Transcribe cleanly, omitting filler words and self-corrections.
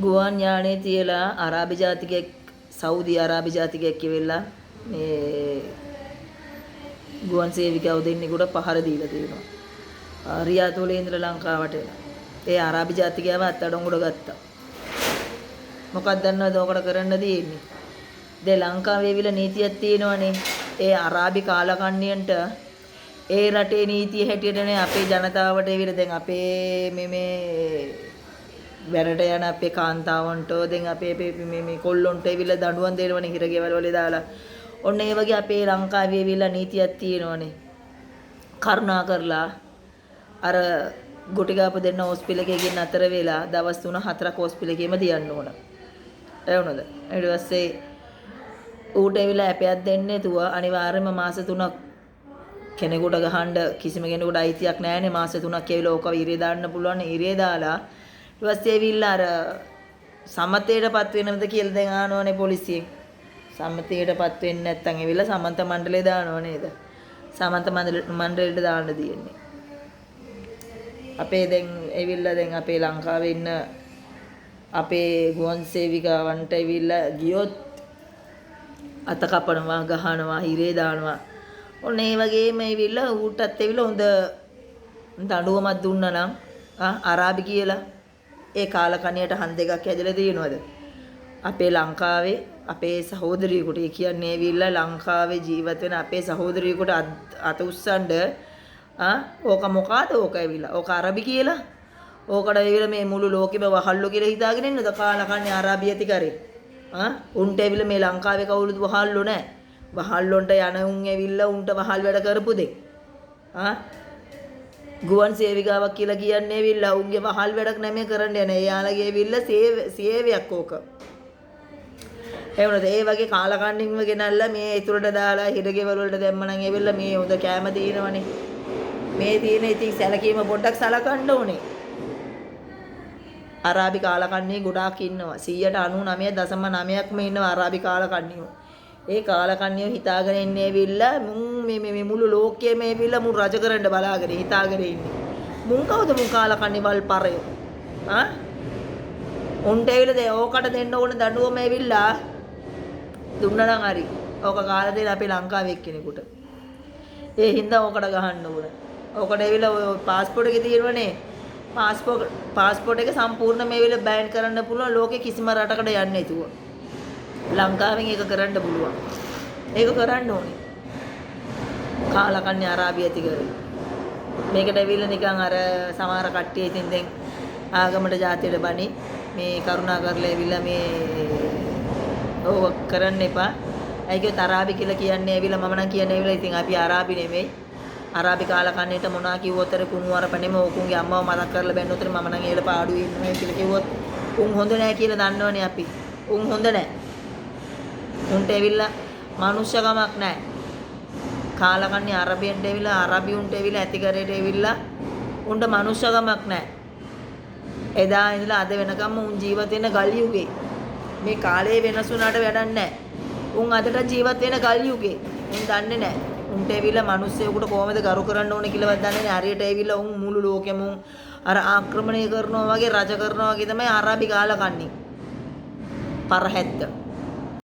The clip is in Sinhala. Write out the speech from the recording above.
ගුවන් යානයේ තියලා අරාබි ජාතිකයෙක්, සවුදි අරාබි ජාතිකයෙක් කිවෙලා මේ ගුවන් සේවිකාව දෙන්නෙකුට පහර දීලා තියෙනවා. රියාද් වල ඉඳලා ලංකාවට එලා. ඒ අරාබි ජාතිකයාව අත්අඩංගුවට ගත්තා. මොකක්ද දන්නවද ඕකට කරන්න තියෙන්නේ? දැන් ලංකාවේ ඇවිල්ලා නීතියක් තියෙනවනේ. ඒ අරාබි කාලකන්ණියන්ට ඒ රටේ නීතිය හැටියටනේ අපේ ජනතාවට ඇවිල්ලා දැන් අපේ මේ මේ වැඩට යන අපේ කාන්තාවන්ට දැන් අපේ මේ මේ කොල්ලොන්ට ඇවිල්ලා දඬුවම් දෙනවනේ හිරගෙවල් වල දාලා. ඔන්න ඒ වගේ අපේ ලංකාවේ ඇවිල්ලා නීතියක් තියෙනවනේ. කරුණා කරලා අර ගුටි ගාපු දෙන්න හොස්පිටල් එකේ ගෙන්න අතර වෙලා දවස් 3-4ක් හොස්පිටල් එකේම තියන්න ඕන. ඒ වුණාද? ඊට පස්සේ ඌට ඇවිල්ලා ඇපයක් දෙන්නේ නැතුව අනිවාර්යයෙන්ම මාස 3ක් කෙනෙකුට ගහන්න කිසිම කෙනෙකුට අයිතියක් නැහැනේ. මාස 3ක් ඇවිල්ලා ඕක ඉරේ දාන්න පුළුවන්. ඉරේ දාලා ඊට පස්සේ ඇවිල්ලා අර සමතේටපත් වෙනවද කියලා දැන් අහනවනේ පොලිසියෙන්. සමතේටපත් වෙන්නේ නැත්නම් ඇවිල්ලා සමන්ත මණ්ඩලේ දානව නේද? සමන්ත මණ්ඩලෙට දාන්න තියෙන්නේ. අපේ දැන් ඇවිල්ලා දැන් අපේ ලංකාවේ ඉන්න අපේ ගුවන් සේවිකාවන්ට ඇවිල්ලා ගියොත් අත කපනවා, ගහනවා, හිරේ දානවා. ඔන්න ඒ වගේම ඇවිල්ලා ඌටත් ඇවිල්ලා හොඳ දඬුවමක් දුන්නා නම් අරාබි කියලා ඒ කාලකණියට හන් දෙකක් හැදලා තියෙනවද? අපේ ලංකාවේ අපේ සහෝදරියෙකුට, ඒ කියන්නේ ඇවිල්ලා ලංකාවේ ජීවත් වෙන අපේ සහෝදරියෙකුට අත උස්සන්න ඕක මොකාද ඕක ඇවිල්ලා? ඕක අරබි කියලා? ඕකට ඇවිල්ලා මේ මුළු ලෝකෙම වහල්ලෝ කියලා හිතාගෙන ඉන්නද කාලකන්ණි අරාබි ඇති කරේ? උන්ට ඇවිල්ලා මේ ලංකාවේ කවුරුත් වහල්ලෝ නෑ. වහල්ලොන්ට යන උන් ඇවිල්ලා උන්ට වහල් වැඩ කරපු දෙක්. ගුවන් සේවිකාවක් කියලා කියන්නේ ඇවිල්ලා උන්ගේ වහල් වැඩක් නෙමෙයි කරන්න යන්නේ. එයාලගේ ඇවිල්ලා සේවයක් ඕක. ඒ වුණාද ඒ වගේ කාලකන්ණින්ව ගෙනල්ලා මේ ඇතුළට දාලා හිරගෙවල් වලට දැම්ම නම් ඇවිල්ලා මේ හොඳ කෑම තියෙනවනේ. මේ තියෙන ඉතින් සැලකීම පොඩ්ඩක් සලකන්න ඕනේ. අරාබි කාලකන්ණිය ගොඩාක් ඉන්නවා. 99.9ක්ම ඉන්නවා අරාබි කාලකන්ණියෝ. ඒ කාලකන්ණියෝ හිතාගෙන ඉන්නේ ඇවිල්ලා මුන් මේ මේ මුළු ලෝකෙම ඇවිල්ලා මුන් රජ කරන්න බලාගෙන හිතාගෙන ඉන්නේ. මුන් කවුද මුන් කාලකන්ණි වල් පරයෝ? ආ? උන්ට ඇවිල්ලා දැන් ඕකට දෙන්න ඕන දඬුවම ඇවිල්ලා දුන්නා නම් හරි. ඕක කාලා දෙන අපේ ලංකාවේ එක්කෙනෙකුට. ඒ හින්දා ඕකට ගහන්න ඕන. ඕකට ඇවිල්ලා ඔය පාස්පෝට් එකේ තියෙනවනේ. පාස්පෝට් එක සම්පූර්ණයෙන්ම ඇවිල්ලා බෑන් කරන්න පුළුවන් ලෝකේ කිසිම රටකට යන්නේ නැතුව. ලංකාවෙන් ඒක කරන්න පුළුවන්. ඒක කරන්න ඕනේ. කාලකන්ණි අරාබිය ඇති කරේ. මේකට ඇවිල්ලා නිකන් අර සමහර කට්ටිය ඉතින් දැන් ආගමට ජාතියට බණි මේ කරුණා කරලා ඇවිල්ලා මේ ඕක කරන්න එපා. ඇයි කිව්වොත් අරාබි කියලා කියන්නේ ඇවිල්ලා මම නම් කියන්නේ ඇවිල්ලා ඉතින් අපි අරාබි නෙමෙයි. අරාබි කාලකන්ණියට මොනවා කිව්වොත් අර කුණු අරප නෙමෙයි ඕකුන්ගේ අම්මව මතක් කරලා බැන්නොත් මම නම් ඒල පාඩුවේ ඉන්නවා කියලා කිව්වොත් උන් හොඳ නෑ කියලා දන්නවනේ අපි. උන් හොඳ නෑ. උන්ට ඇවිල්ලා මනුෂ්‍යකමක් නෑ. කාලකන්ණි අරබියන්ට ඇවිල්ලා අරබි උන්ට ඇවිල්ලා ඇතිකරේට ඇවිල්ලා උන්ට මනුෂ්‍යකමක් නෑ. එදා ඉඳලා අද වෙනකම්ම උන් ජීවත් වෙන ගල් යුගේ. මේ කාලේ වෙනස් වුණාට වැඩක් නෑ. උන් අදට ජීවත් වෙන ගල් යුගේ. උන් දන්නේ නෑ. උන්ට ඇවිල්ලා මිනිස්සුයෙකුට කොහොමද ගරු කරන්න ඕනේ කියලාවත් දන්නේ නෑ. හරියට ඇවිල්ලා උන් මුළු ලෝකෙම උන් අර ආක්‍රමණය කරනවා වගේ රජ කරනවා වගේ තමයි අරාබි කාලකන්ණි. පරහැත්ත.